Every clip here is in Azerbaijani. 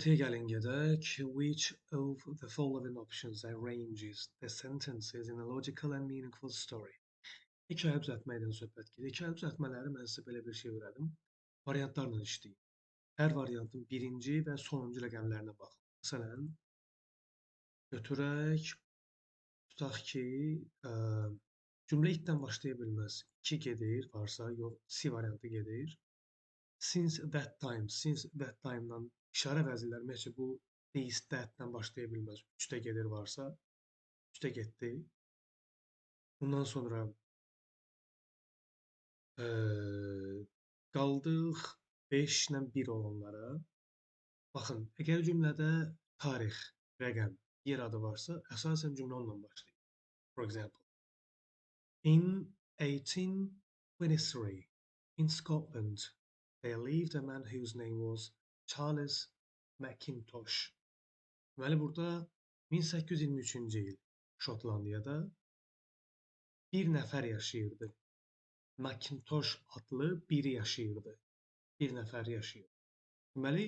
6-ya gəlin gedək. Which of the following options arranges the sentences in a logical and meaningful story? Hekayə düzəltməkdən söhbət gedir. Hekayə düzəltmələri mən sizə belə bir şey öyrədim. Variantlarla işləyin. Hər variantın birinci və sonuncu rəqəmlərinə baxın. Məsələn, götürək, tutaq ki, cümlə itdən başlaya bilməz. 2 gedir, varsa, yox, C variantı gedir. Since that time, since that time-dan işarə vəzirləri, ümumiyyətcə bu this, that-dən başlaya bilməz. 3-də gedir varsa, 3-də getdi. Bundan sonra qaldıq 5 ilə 1 olanlara. Baxın, əgər cümlədə tarix, rəqəm, yer adı varsa, əsasən cümlə onunla başlayır. For example, in 1823, in Scotland, there lived a man whose name was Charles Mackintosh. Deməli, burada 1823-cü il Şotlandiyada bir nəfər yaşayırdı. Mackintosh adlı biri yaşayırdı. Bir nəfər yaşayırdı. Deməli,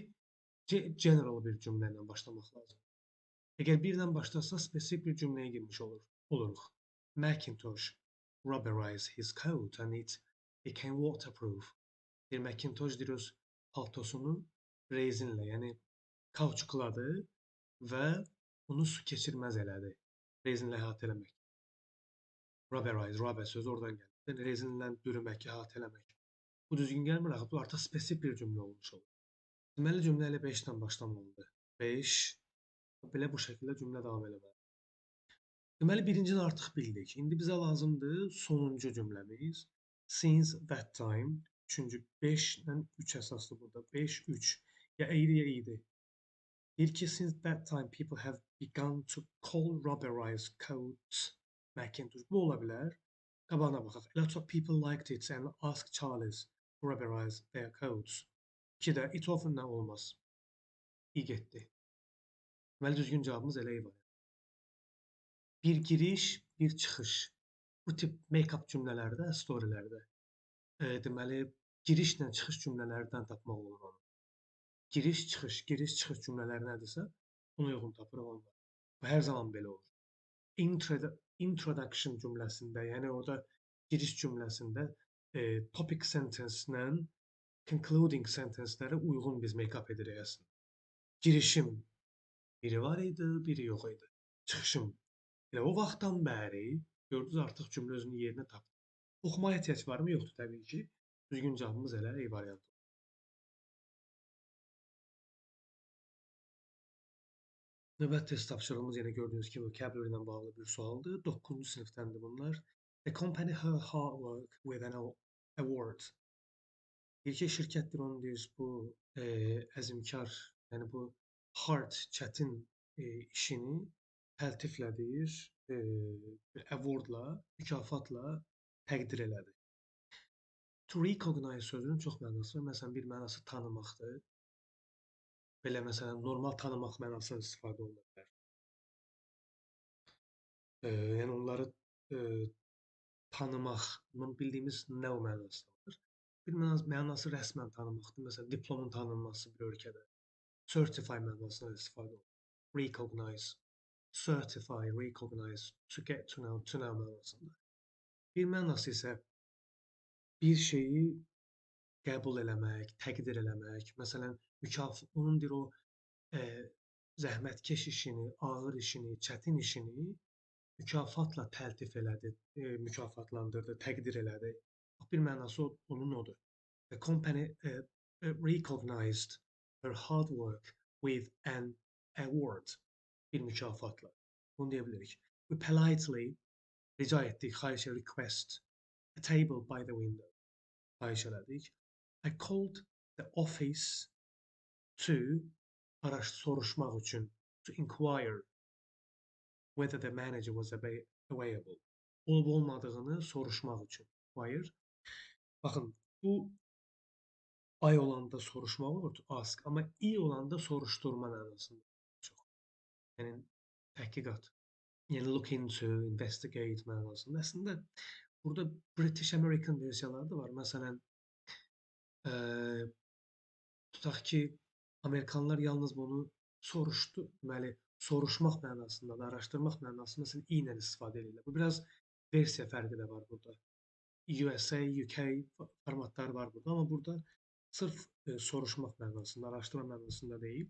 general bir cümlə ilə başlamaq lazım. Əgər birlə başlasa, spesifik bir cümləyə girmiş oluruq. Mackintosh rubberized his coat and it became waterproof. Bir Mackintosh deyir, öz paltosunu rezinlə, yəni kauçukladı və onu su keçirməz elədi. Rezinlə əhatə eləmək. Rubberize, rubber sözü oradan gəlir. Yəni, rezinlə bürümək, əhatə eləmək. Bu düzgün gəlmir axı, bu artıq spesifik bir cümlə olmuş olur. Deməli, cümlə elə 5-dən başlamalıdır. 5, belə bu şəkildə cümlə davam eləməlidir. Deməli, birincini artıq bildik. İndi bizə lazımdır sonuncu cümləmiz. Since that time, üçüncü, 5 ilə 3 əsaslı burada. 5, 3. Ya eyri, ya iyiydi. Deyir ki, since that time people have begun to call rubberized coats Mackintosh. Bu ola bilər. Qabağına baxaq. A lot of people liked it and asked Charles to rubberize their coats. 2 də it often nə olmaz. İyi getdi. Deməli, düzgün cavabımız elə var. Bir giriş, bir çıxış. Bu tip make-up cümlələrdə, storylərdə, deməli, girişlə çıxış cümlələrdən tapmaq olur onu. Giriş, çıxış, giriş, çıxış cümlələri nədirsə, ona uyğun tapırıq onları. Bu hər zaman belə olur. Introduction cümləsində, yəni orada giriş cümləsində topic sentence-lə concluding sentence-lərə uyğun biz make-up edirik əslində. Girişim biri var idi, biri yox idi. Çıxışım. Elə o vaxtdan bəri gördünüz artıq cümlə özünün yerini tapdı. Oxumaya ehtiyac varmı? Yoxdur təbii ki. Düzgün cavabımız elə E variantı. Növbəti test tapşırığımız yenə gördüyünüz kimi vocabulary ilə bağlı bir sualdır. 9-cu sinifdəndir bunlar. The company her hard work with an award. Bir ki, şirkətdir, onu deyir, bu əzimkar, yəni bu hard, çətin işini təltiflə deyir, bir awardla, mükafatla təqdir elədi. To recognize sözünün çox mənası var. Məsələn, bir mənası tanımaqdır. Belə, məsələn, normal tanımaq mənasından istifadə oluna bilər. Yəni, onları tanımaq, bunun bildiyimiz nə o mənası var. Bir mənası rəsmən tanımaqdır. Məsələn, diplomun tanınması bir ölkədə. Certify mənasından istifadə olunur. Recognize, certify, recognize, to get to know, to know mənasında. Bir mənası isə bir şeyi qəbul eləmək, təqdir eləmək. Məsələn, onun deyir o zəhmətkeş işini, ağır işini, çətin işini mükafatla təltif elədi, mükafatlandırdı, təqdir elədi. Bax, bir mənası onun odur. The company recognized her hard work with an award. Bir mükafatla. Bunu deyə bilərik. We politely rica etdik, xahiş request a table by the window. Xahiş elədik. I called the office to soruşmaq üçün, to inquire whether the manager was available. Olub olmadığını soruşmaq üçün. Inquire. Baxın, bu I olanda soruşmaq olur, to ask, amma I olanda soruşturma mənasında çox. Yəni, təhqiqat. Yəni, look into, investigate mənasında. Əslində, burada British American versiyaları da var. Məsələn, tutaq ki, Amerikanlar yalnız bunu soruşdu, deməli, soruşmaq mənasında da, araşdırmaq mənasında məsələn, i ilə istifadə edirlər. Bu biraz versiya fərqi də var burada. USA, UK formatları var burada, amma burada sırf soruşmaq mənasında, araşdırma mənasında deyil.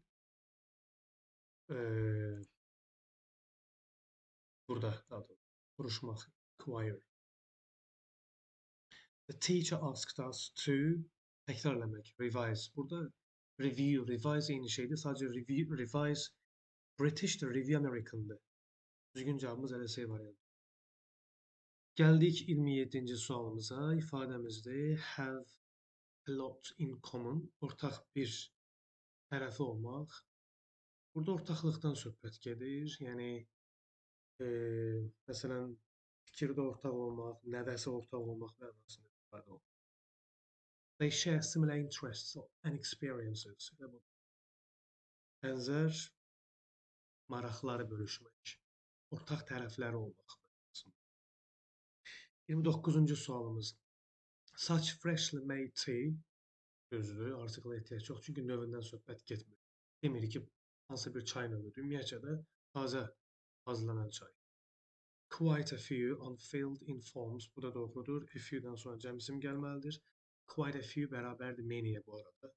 Burada daha doğrusu, soruşmaq, inquire. The teacher asked us to təkrar eləmək, revise. Burada review, revise eyni şeydir. Sadəcə review, revise British'dir, review American'dır. Düzgün cavabımız elə C variantı. Gəldik 27-ci sualımıza. İfadəmizdir have a lot in common, ortaq bir tərəfi olmaq. Burada ortaqlıqdan söhbət gedir. Yəni, məsələn, fikirdə ortaq olmaq, nədəsə ortaq olmaq mənasında ifadə olunur. They share similar interests and experiences. Elə bu. Bənzər maraqları bölüşmək, ortaq tərəfləri olmaq mənasında. 29-cu sualımız. Such freshly made tea, düzdür, article ehtiyac yox, çünki növündən söhbət getmir. Demir ki, hansı bir çay növüdür. Ümumiyyətcə də taze hazırlanan çay. Quite a few unfilled in forms, bu da doğrudur. A few'dan sonra cəm isim gəlməlidir. Quite a few bərabərdir many-yə bu arada.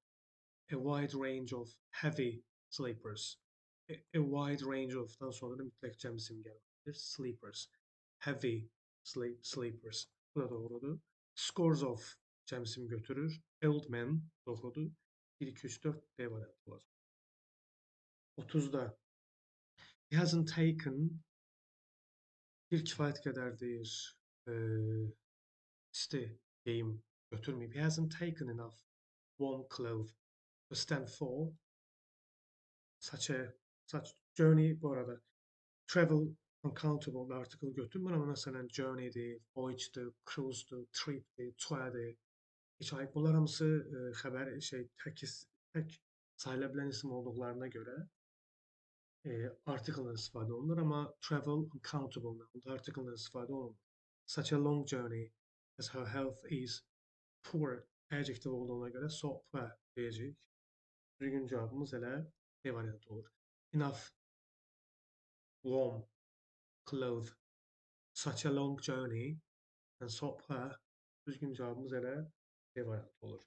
A wide range of heavy sleepers. A wide range of-dan sonra da mütləq cəm isim gəlməlidir. Sleepers. Heavy sleepers. Bu da doğrudur. Scores of cəm isim götürür. Old men doğrudur. 1, 2, 3, 4 D variantı olacaq. 30-da he hasn't taken bir kifayət qədər deyir, isti geyim götürməyib. He hasn't taken enough warm clothes to stand for such journey. Bu arada travel uncountable article götürmür, amma məsələn journeydir, voyage'dir, cruise'dir, trip'dir, tour'dir. Heç ayıb. Bunlar hamısı xəbər, şey, tək sayıla bilən isim olduqlarına görə article-dan istifadə olunur, amma travel uncountable article-dan istifadə olunmur. Such a long journey as her health is poor adjective olduğuna görə so poor deyəcəyik. Düzgün cavabımız elə D variantı olur. Enough warm clothes, such a long journey and so poor. Düzgün cavabımız elə D variantı olur.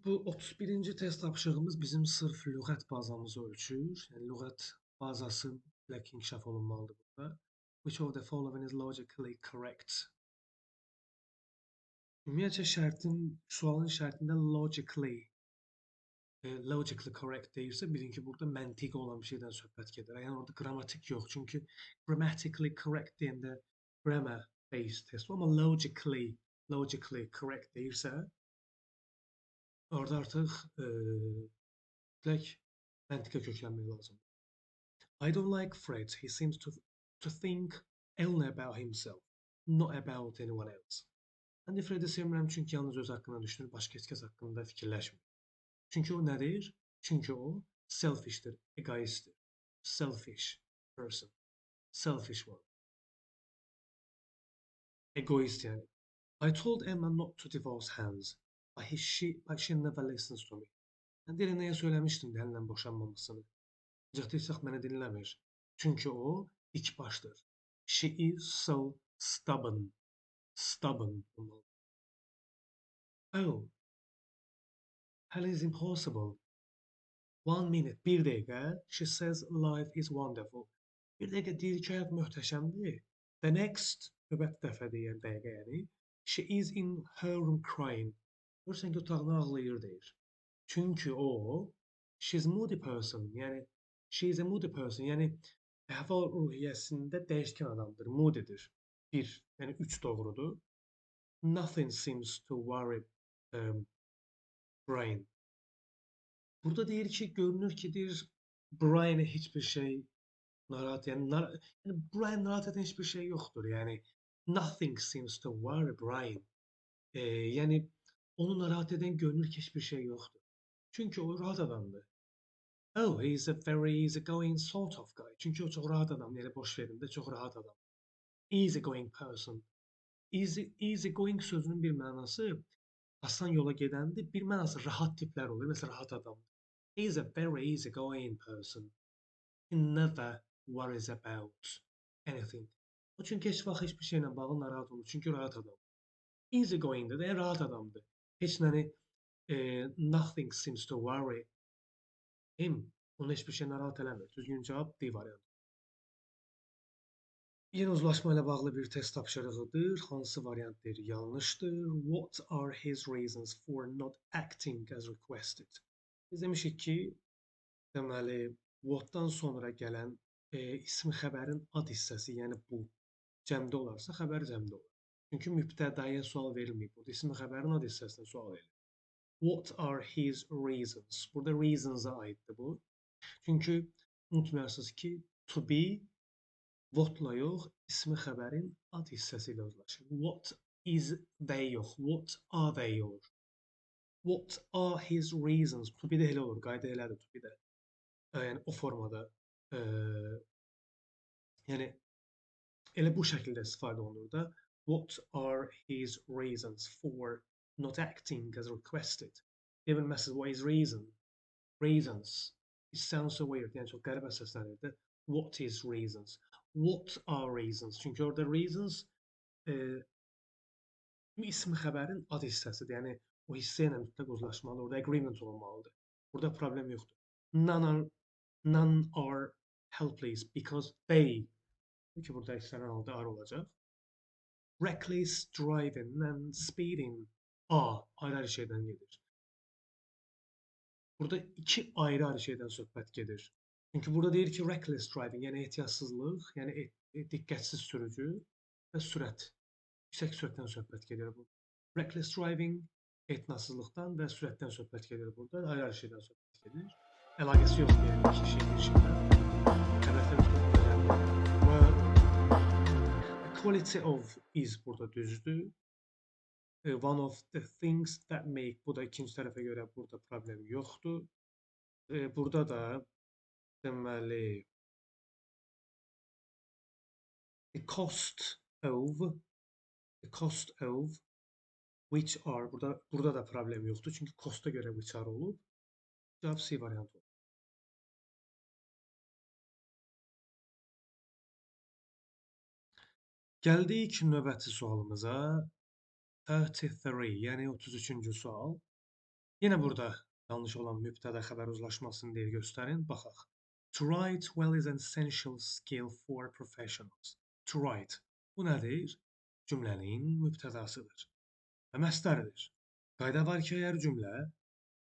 Bu 31-ci test tapşırığımız bizim sırf lüğət bazamızı ölçür. Yəni lüğət bazası mütləq inkişaf olunmalıdır burada. Which of the following is logically correct? Ümumiyyətcə sualın şərtində logically correct deyirsə, bilin ki, burada məntiqi olan bir şeydən söhbət gedir. Yəni orada qrammatik yox. Çünki grammatically correct deyəndə grammar based test, amma logically correct deyirsə, orada artıq mütləq məntiqə köklənmək lazımdır. I don't like Fred. He seems to think only about himself, not about anyone else. Mən də Fred'i sevmirəm çünki yalnız öz haqqında düşünür, başqa heç kəs haqqında fikirləşmir. Çünki o nə deyir? Çünki o selfishdir, egoistdir. Selfish person. Selfish one. Egoist yəni. I told Emma not to divorce Hans. But she never listens to me. Mən deyirəm, nəyə söyləmişdim də Hənlə boşanmamasını. Ancaq deyirsə, mənə dinləmir. Çünki o dikbaşdır. She is so stubborn. Stubborn olmalı. Oh, hell is impossible. 1 minute, bir dəqiqə. She says life is wonderful. Bir dəqiqə deyir ki, həyat möhtəşəmdir. The next, növbəti dəfə deyən dəqiqə yəni. She is in her room crying. Görürsən ki, otağına ağlayır deyir. Çünki o, she's moody person, yəni she is a moody person, yəni əhval ruhiyyəsində dəyişkən adamdır, moody'dir. 1, yəni 3 doğrudur. Nothing seems to worry Brian. Burada deyir ki, görünür ki, deyir, Brian'ı heç bir şey narahat, yəni, yəni Brian narahat edən heç bir şey yoxdur. Yəni nothing seems to worry Brian. Yəni onu narahat edən görünür ki, heç bir şey yoxdur. Çünki o rahat adamdır. Oh, he's a very easygoing sort of guy. Çünki o çox rahat adamdır. Yəni boş verin də, çox rahat adam. Easygoing person. Easy, easy going sözünün bir mənası asan yola gedəndir, bir mənası rahat tiplər olur. Məsələn, rahat adamdır. He is a very easy going person. He never worries about anything. O çünki heç vaxt heç bir şeylə bağlı narahat olmur. Çünki rahat adamdır. Easy goingdir də, yəni rahat adamdır. Heç nəni nothing seems to worry him. Onu heç bir şey narahat eləmir. Düzgün cavab D variantı. Yenə uzlaşma ilə bağlı bir test tapşırığıdır. Hansı variant deyir? Yanlışdır. What are his reasons for not acting as requested? Biz demişik ki, deməli, what-dan sonra gələn ismi xəbərin ad hissəsi, yəni bu cəmdə olarsa, xəbər cəmdə olar. Çünki mübtədaya sual verilməyib. Burada ismi xəbərin ad hissəsinə sual verilir. What are his reasons? Burada reasons-a aiddir bu. Çünki unutmayasınız ki, to be what-la yox, ismi xəbərin ad hissəsi ilə uzlaşır. What is they yox, what are they olur. What are his reasons? To be də elə olur, qayda elədir to be də. Yəni o formada, yəni elə bu şəkildə istifadə olunur da. What are his reasons for not acting as requested? Deyə bilməzsiniz, what is reason? Reasons. It sounds so weird. Yəni çox qəribə səslənir də. What is reasons? What are reasons? Çünki orada reasons ismi xəbərin ad hissəsidir. Yəni o hissə ilə mütləq uzlaşmalı. Orada agreement olmalıdır. Burada problem yoxdur. None are helpless because they ki, burada istənilən halda are olacaq. Reckless driving and speeding are ayrı-ayrı şeydən gedir. Burada iki ayrı-ayrı şeydən söhbət gedir. Çünki burada deyir ki, reckless driving, yəni ehtiyatsızlıq, yəni diqqətsiz sürücü və sürət. Yüksək sürətdən söhbət gedir bu. Reckless driving, etinasızlıqdan və sürətdən söhbət gedir burada. Ayrı-ayrı şeydən söhbət gedir. Əlaqəsi yoxdur, yəni iki şey bir şeydən. Xəbərdə mütləq olacaq. Və quality of is burada düzdür. One of the things that make, bu da ikinci tərəfə görə burada problem yoxdur. Burada da deməli, the cost of which are, burada da problem yoxdur. Çünki cost-a görə which are olub. Cavab C variantı olur. Gəldik növbəti sualımıza. 33, yəni 33-cü sual. Yenə burada yanlış olan mübtəda xəbər uzlaşmasını deyir, göstərin. Baxaq. To write well is an essential skill for professionals. To write. Bu nədir? Cümlənin mübtədasıdır və məstərdir. Qayda var ki, əgər cümlə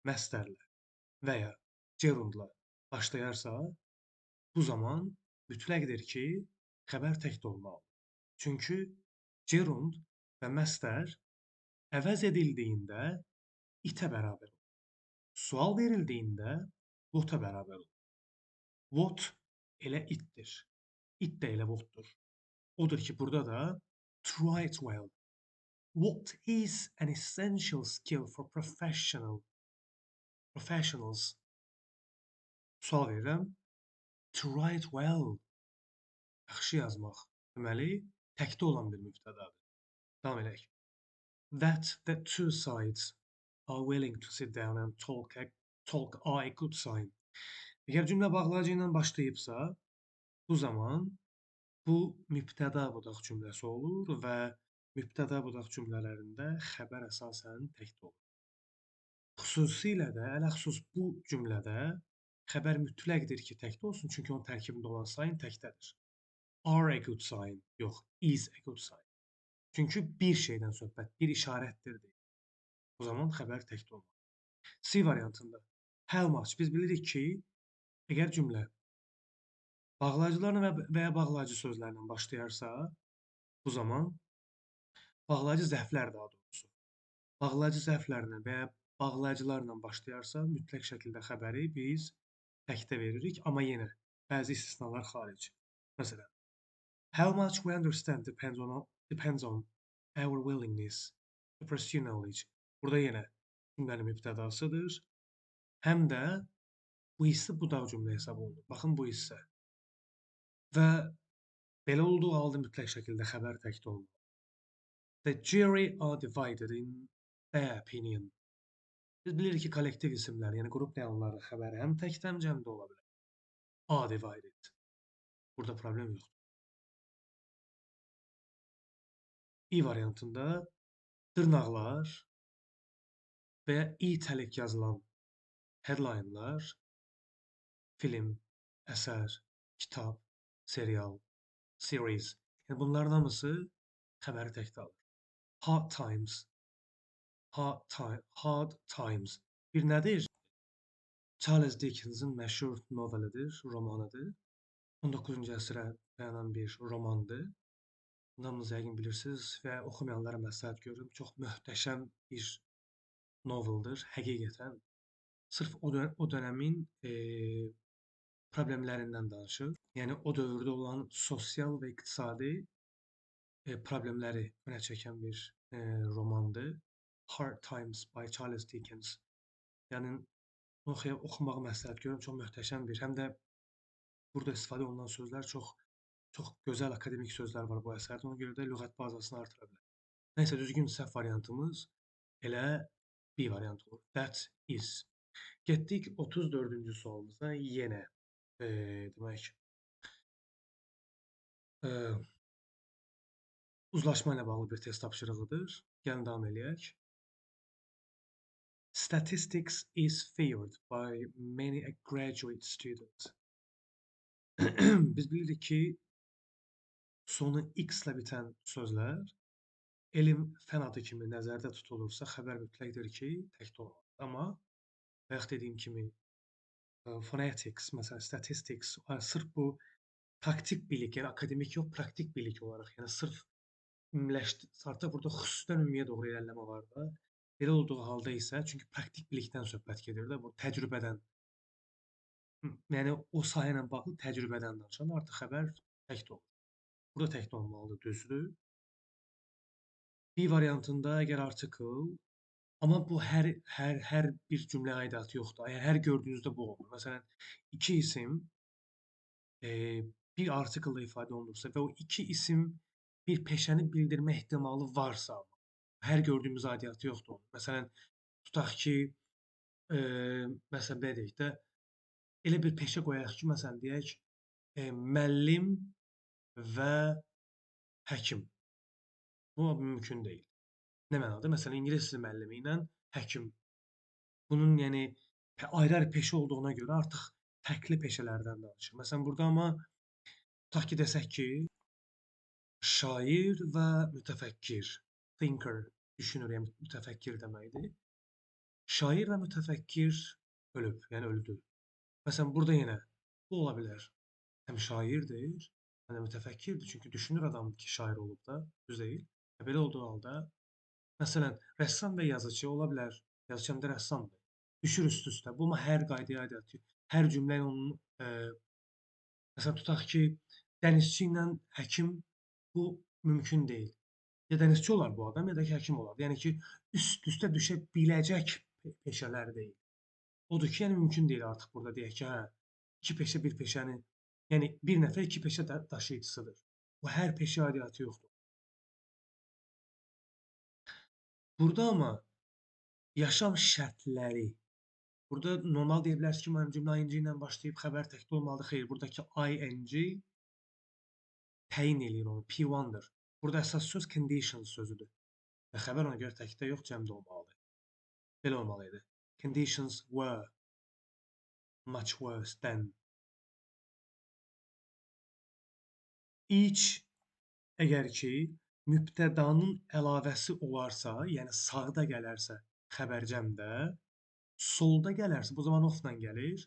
məstərlə və ya gerundla başlayarsa, bu zaman mütləqdir ki, xəbər təkdə olmalıdır. Çünki gerund və məstər əvəz edildiyində itə bərabər olur. Sual verildiyində what-a bərabər olur. What elə itdir. It də elə what-dur. Odur ki, burada da to write well. What is an essential skill for professionals? Sual verirəm. To write well. Yaxşı yazmaq. Deməli, təkdə olan bir mübtədadır. Davam edək. That the two sides are willing to sit down and talk are a good sign. Əgər cümlə bağlayıcı ilə başlayıbsa, bu zaman bu mübtəda budaq cümləsi olur və mübtəda budaq cümlələrində xəbər əsasən təkdə olur. Xüsusilə də, ələxüsus bu cümlədə xəbər mütləqdir ki, təkdə olsun, çünki onun tərkibində olan sign təkdədir. Are a good sign, yox, is a good sign. Çünki bir şeydən söhbət, bir işarətdir deyir. O zaman xəbər təkdə olmalı. C variantında how much? Biz bilirik ki, əgər cümlə bağlayıcılarla və ya bağlayıcı sözlərlə başlayarsa, bu zaman bağlayıcı zərflər daha doğrusu. Bağlayıcı zərflərlə və ya bağlayıcılarla başlayarsa, mütləq şəkildə xəbəri biz təkdə veririk, amma yenə bəzi istisnalar xaric. Məsələn, how much we understand depends on our willingness to pursue knowledge. Burada yenə cümlənin mübtədasıdır. Həm də bu hissə budaq cümlə hesab olunur. Baxın bu hissə. Və belə olduğu halda mütləq şəkildə xəbər təkdə olmalı. The jury are divided in their opinion. Biz bilirik ki, kollektiv isimlər, yəni qrup nəyanları xəbəri həm təkdə, həm cəmdə ola bilər. Are divided. Burada problem yoxdur. İ variantında dırnaqlar və ya italik yazılan headlinelar, film, əsər, kitab, serial, series. Yəni bunların hamısı xəbəri təkdə alır. Hard times. Hard, time, hard times. Bir nədir? Charles Dickens'in məşhur novelidir, romanıdır. 19-cu əsrə dayanan bir romandır. Hamınız yəqin bilirsiniz və oxumayanlara məsləhət görürüm. Çox möhtəşəm bir noveldir, həqiqətən. Sırf o dönəmin problemlərindən danışır. Yəni o dövrdə olan sosial və iqtisadi problemləri önə çəkən bir romandır. Hard Times by Charles Dickens. Yəni oxumağı məsləhət görürüm. Çox möhtəşəm bir, həm də burada istifadə olunan sözlər çox çox gözəl akademik sözlər var bu əsərdə. Ona görə də lüğət bazasını artıra bilər. Nəysə, düzgün səhv variantımız elə B variantı olur. That is. Getdik 34-cü sualımıza yenə. Demək, uzlaşma ilə bağlı bir test tapşırığıdır. Gəlin davam eləyək. Statistics is feared by many a graduate student. Biz bilirik ki, sonu X ilə bitən sözlər elm fən adı kimi nəzərdə tutulursa, xəbər mütləqdir ki, təkdə olmalıdır. Amma bayaq dediyim kimi phonetics, məsələn, statistics, sırf bu praktik bilik, yəni akademik yox, praktik bilik olaraq, yəni sırf ümumiləşdi, artıq burada xüsusidən ümumiyə doğru irəliləmə var da. Belə olduğu halda isə, çünki praktik bilikdən söhbət gedir də, bu təcrübədən, yəni o sahə ilə bağlı təcrübədən danışan artıq xəbər təkdə olur. Burada təkdə olmalıdır, düzdür. B variantında əgər article, amma bu hər bir cümlə aidiyyatı yoxdur. Yəni hər gördüyünüzdə bu olmur. Məsələn, iki isim bir article ifadə olunursa və o iki isim bir peşəni bildirmə ehtimalı varsa, hər gördüyümüz aidiyyatı yoxdur onun. Məsələn, tutaq ki, məsələn, belə deyək də, elə bir peşə qoyaq ki, məsələn, deyək, müəllim və həkim. Bu mümkün deyil. Nə mənada? Məsələn, ingilis dili müəllimi ilə həkim. Bunun, yəni, ayrı-ayrı peşə olduğuna görə artıq fərqli peşələrdən danışır. Məsələn, burada amma tutaq ki, desək ki, şair və mütəfəkkir, thinker, düşünür, yəni mütəfəkkir deməkdir. Şair və mütəfəkkir ölüb, yəni öldü. Məsələn, burada yenə bu ola bilər. Həm şairdir, həm də mütəfəkkirdir. Çünki düşünür adamdır ki, şair olub da, düz deyil. Belə olduğu halda, məsələn, rəssam və yazıcı ola bilər. Yazıcı həm də rəssamdır. Düşür üst-üstə. Bu, amma hər qaydaya aidiyyatı yox. Hər cümlə onun, məsələn, tutaq ki, dənizçi ilə həkim bu mümkün deyil. Ya dənizçi olar bu adam, ya da ki, həkim olar. Yəni ki, üst-üstə düşə biləcək peşələr deyil. Odur ki, yəni mümkün deyil artıq burada deyək ki, hə, iki peşə bir peşəni, yəni bir nəfər iki peşə daşıyıcısıdır. Bu, hər peşə aidiyyatı yoxdur. Burada amma yaşam şərtləri, burada normal deyə bilərsiniz ki, mənim cümlə ing ilə başlayıb xəbər təkdə olmalıdır. Xeyr, buradakı ing təyin eləyir onu, P1-dır. Burada əsas söz conditions sözüdür. Və xəbər ona görə təkdə yox, cəmdə olmalıdır. Belə olmalı idi. Conditions were much worse than. Each, əgər ki, mübtədanın əlavəsi olarsa, yəni sağda gələrsə xəbər cəmdə, solda gələrsə, bu zaman of-la gəlir,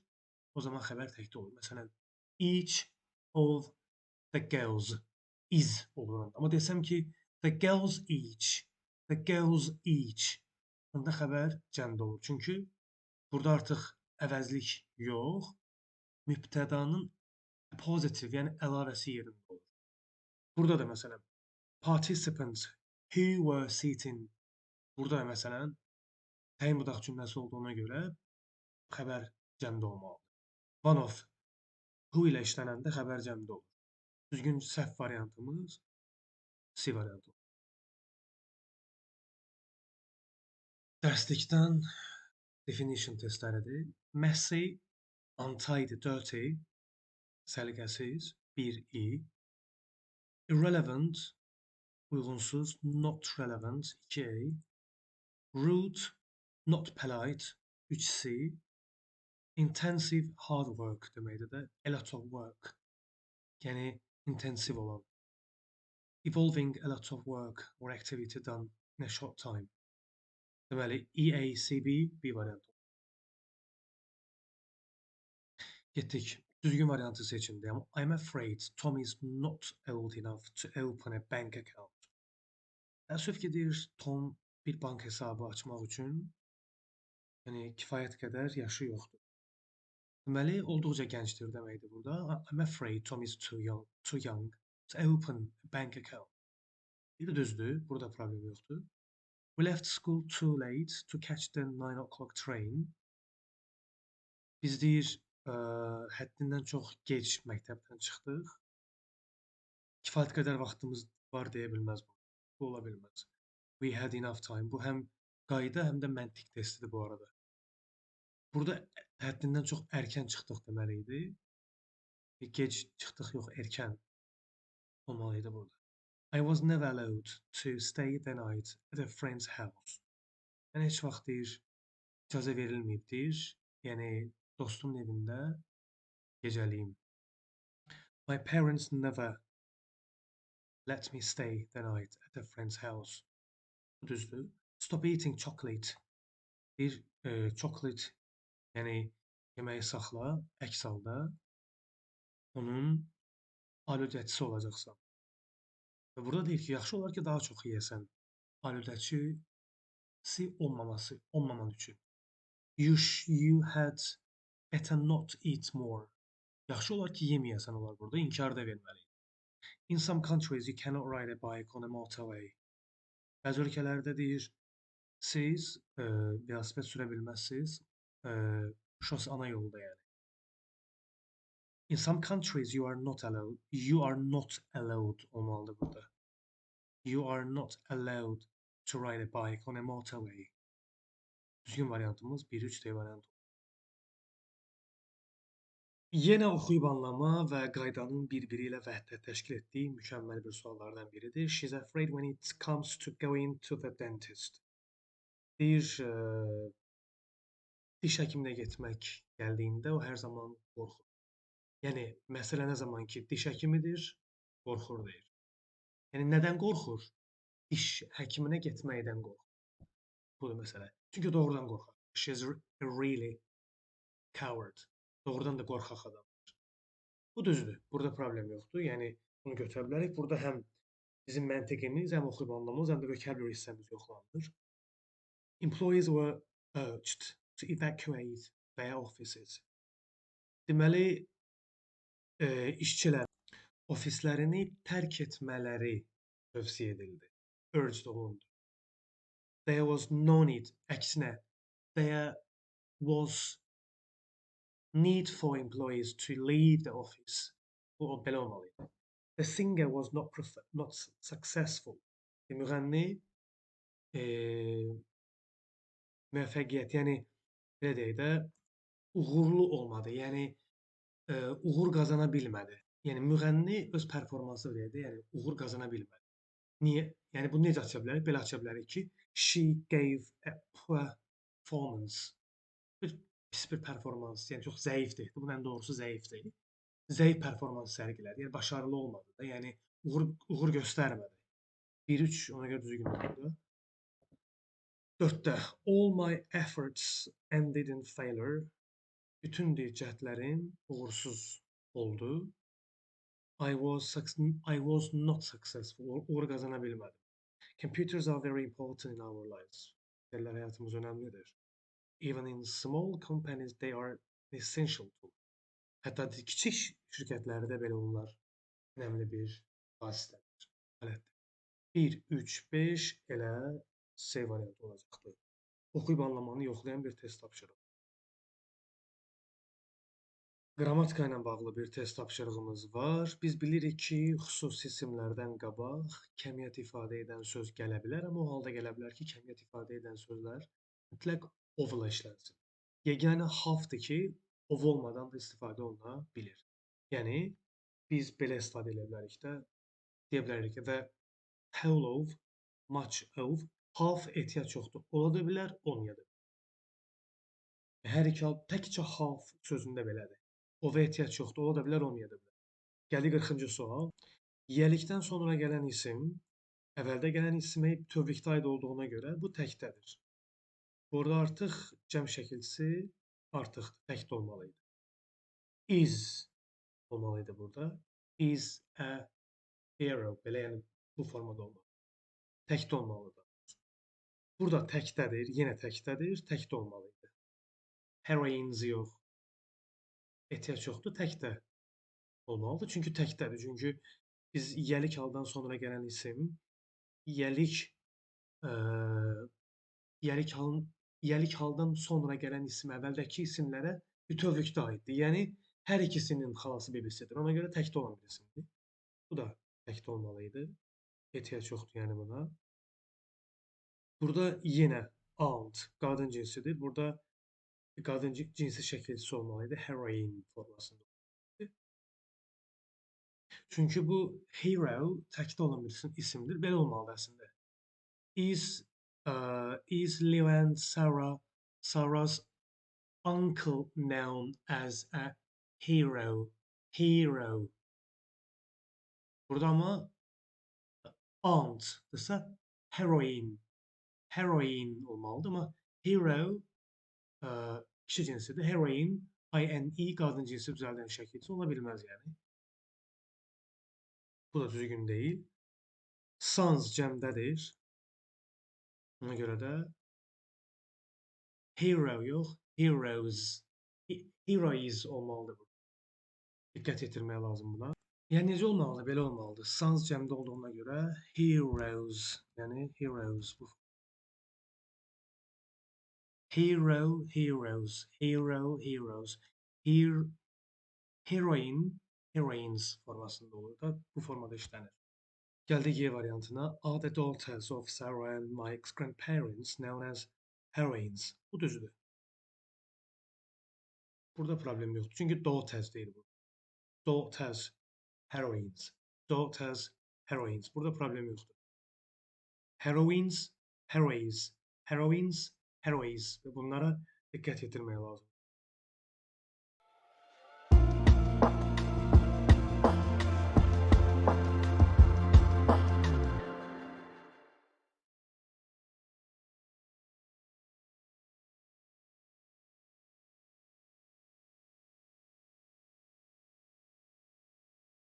o zaman xəbər təkdə olur. Məsələn, each of the girls is olur. Amma desəm ki, the girls each, the girls each, onda xəbər cəmdə olur. Çünki burada artıq əvəzlik yox, mübtədanın positive, yəni əlavəsi yerində olur. Burada da məsələn, participants who were sitting. Burada da məsələn, təyin budaq cümləsi olduğuna görə xəbər cəmdə olmalıdır. One of who ilə işlənəndə xəbər cəmdə olur. Düzgün səhv variantımız C variantı olur. Dərslikdən definition testləridir. Messy, untidy, dirty, səliqəsiz, 1i. Irrelevant, uyğunsuz, not relevant, 2a. Rude, not polite, 3c. Intensive hard work deməkdir də, a lot of work, yəni intensiv olan. Evolving a lot of work or activity done in a short time. Deməli, E, A, C, B, B variantı. Getdik. Düzgün variantı seçin deyəm. I'm afraid Tom is not old enough to open a bank account. Təəssüf ki, deyir, Tom bir bank hesabı açmaq üçün, yəni kifayət qədər yaşı yoxdur. Deməli, olduqca gəncdir deməkdir burada. I'm afraid Tom is too young to open a bank account. Bir düzdür, burada problem yoxdur. We left school too late to catch the 9 o'clock train. Biz deyir, həddindən çox gec məktəbdən çıxdıq. Kifayət qədər vaxtımız var deyə bilməz bu. Bu ola bilməz. We had enough time. Bu həm qayda, həm də məntiq testidir bu arada. Burada həddindən çox erkən çıxdıq deməli idi. Gec çıxdıq yox, erkən olmalı idi burada. I was never allowed to stay the night at a friend's house. Mən heç vaxt deyir, icazə verilməyib deyir. Yəni, dostumun evində gecəliyim. My parents never let me stay the night at a friend's house. Bu düzdür. Stop eating chocolate. Bir chocolate, yəni yeməyi saxla, əks halda onun aludəçisi olacaqsan. Və burada deyir ki, yaxşı olar ki, daha çox yeyəsən. Aludəçisi olmaman üçün. You had better not eat more. Yaxşı olar ki, yeməyəsən olar burada. İnkar da verməliyik. In some countries, you cannot ride a bike on a motorway. Bəzi ölkələrdə deyir, siz velosiped sürə bilməzsiniz. Şose ana yolda yəni. In some countries you are not allowed. You are not allowed olmalıdır burada. You are not allowed to ride a bike on a motorway. Düzgün variantımız 1-3D variantı. Yenə oxuyub anlama və qaydanın bir-biri ilə vəhdət təşkil etdiyi mükəmməl bir suallardan biridir. She's afraid when it comes to going to the dentist. Deyir, diş həkiminə getmək gəldiyində o hər zaman qorxur. Yəni, məsələ nə zaman ki, diş həkimidir, qorxur deyir. Yəni, nədən qorxur? Diş həkiminə getməkdən qorxur. Budur məsələ. Çünki doğrudan qorxar. She's really coward. Doğrudan da qorxaq adamdır. Bu düzdür. Burada problem yoxdur. Yəni, bunu götürə bilərik. Burada həm bizim məntiqimiz, həm oxuyub anlamamız, həm də vocabulary hissəmiz yoxlanılır. Employees were urged to evacuate their offices. Deməli, işçilər ofislərini tərk etmələri tövsiyə edildi. Urged olundu. There was no need. Əksinə, there was need for employees to leave the office. Bu belə olmalı idi. The singer was not successful. Müğənni müvəffəqiyyət, yəni belə deyək də, uğurlu olmadı. Yəni uğur qazana bilmədi. Yəni müğənni öz performansı belə deyək də, yəni uğur qazana bilmədi. Niyə? Yəni bunu necə aça bilərik? Belə aça bilərik ki, she gave a performance. Bir pis bir performans, yəni çox zəifdir. Bunun ən doğrusu zəifdir. Zəif performans sərgilədi. Yəni başarılı olmadı da. Yəni uğur göstərmədi. 1-3 ona görə düzgün oldu. 4-də all my efforts ended in failure. Bütün deyir, cəhdlərim uğursuz oldu. I was not successful. Uğur qazana bilmədim. Computers are very important in our lives. Kompüterlər həyatımız önəmlidir. Even in small companies, they are an essential tool. Hətta kiçik şirkətlərdə belə onlar önəmli bir vasitədir, alətdir. 1, 3, 5 elə C variantı olacaqdır. Oxuyub anlamanı yoxlayan bir test tapşırığı. Qrammatika ilə bağlı bir test tapşırığımız var. Biz bilirik ki, xüsusi isimlərdən qabaq kəmiyyət ifadə edən söz gələ bilər, amma o halda gələ bilər ki, kəmiyyət ifadə edən sözlər Mütləq of-la işlənsin. Yeganə half-dır ki, of olmadan da istifadə oluna bilir. Yəni, biz belə istifadə edə bilərik də, deyə bilərik ki, the whole of, much of, half ehtiyac yoxdur. Ola da bilər, olmaya da bilər. Hər iki hal, təkcə half sözündə belədir. Of ehtiyac yoxdur, ola da bilər, olmaya da bilər. Gəldik 40-cı sual. Yiyəlikdən sonra gələn isim, əvvəldə gələn isimə bütövlükdə aid olduğuna görə bu təkdədir. Burada artıq cəm şəkilçisi artıqdır, təkdə olmalı idi. Is olmalı idi burada. Is a hero, belə yəni bu formada olmalı. Təkdə olmalıdır. Burada təkdədir, yenə təkdədir, təkdə olmalı idi. Heroines yox. Ehtiyac yoxdur, təkdə olmalıdır. Çünki təkdədir. Çünki biz yiyəlik haldan sonra gələn isim, yiyəlik haldan sonra gələn isim əvvəldəki isimlərə bütövlükdə aiddir. Yəni, hər ikisinin xalası bibisidir. Ona görə təkdə olan bir isimdir. Bu da təkdə olmalı idi. Ehtiyac yoxdur yəni buna. Burada yenə aunt qadın cinsidir. Burada qadın cinsi şəkilçisi olmalı idi. Heroin formasında. Çünki bu hero təkdə olan bir isimdir. Belə olmalıdır əslində. Is Leo and Sarah's uncle known as a hero? Hero. Burada amma aunt-dırsa heroin. Heroin olmalıdır, amma hero kişi cinsidir. Heroin, I-N-E qadın cinsi düzəldən şəkilçisi ola bilməz yəni. Bu da düzgün deyil. Sons cəmdədir. Ona görə də hero yox, heroes. Heroes olmalıdır bu. Diqqət yetirmək lazım buna. Yəni necə olmalıdır? Belə olmalıdır. Sons cəmdə olduğuna görə heroes, yəni heroes bu. Hero, heroes, hero, heroes. Heroin, heroines formasında olur da bu formada işlənir. Gəldik Y variantına. Are the daughters of Sarah and Mike's grandparents known as heroines? Bu düzdür. Burada problem yoxdur. Çünki daughters deyil bu. Daughters, heroines. Daughters, heroines. Burada problem yoxdur. Heroines, heroes. Heroines, heroes. Və bunlara diqqət yetirmək lazımdır.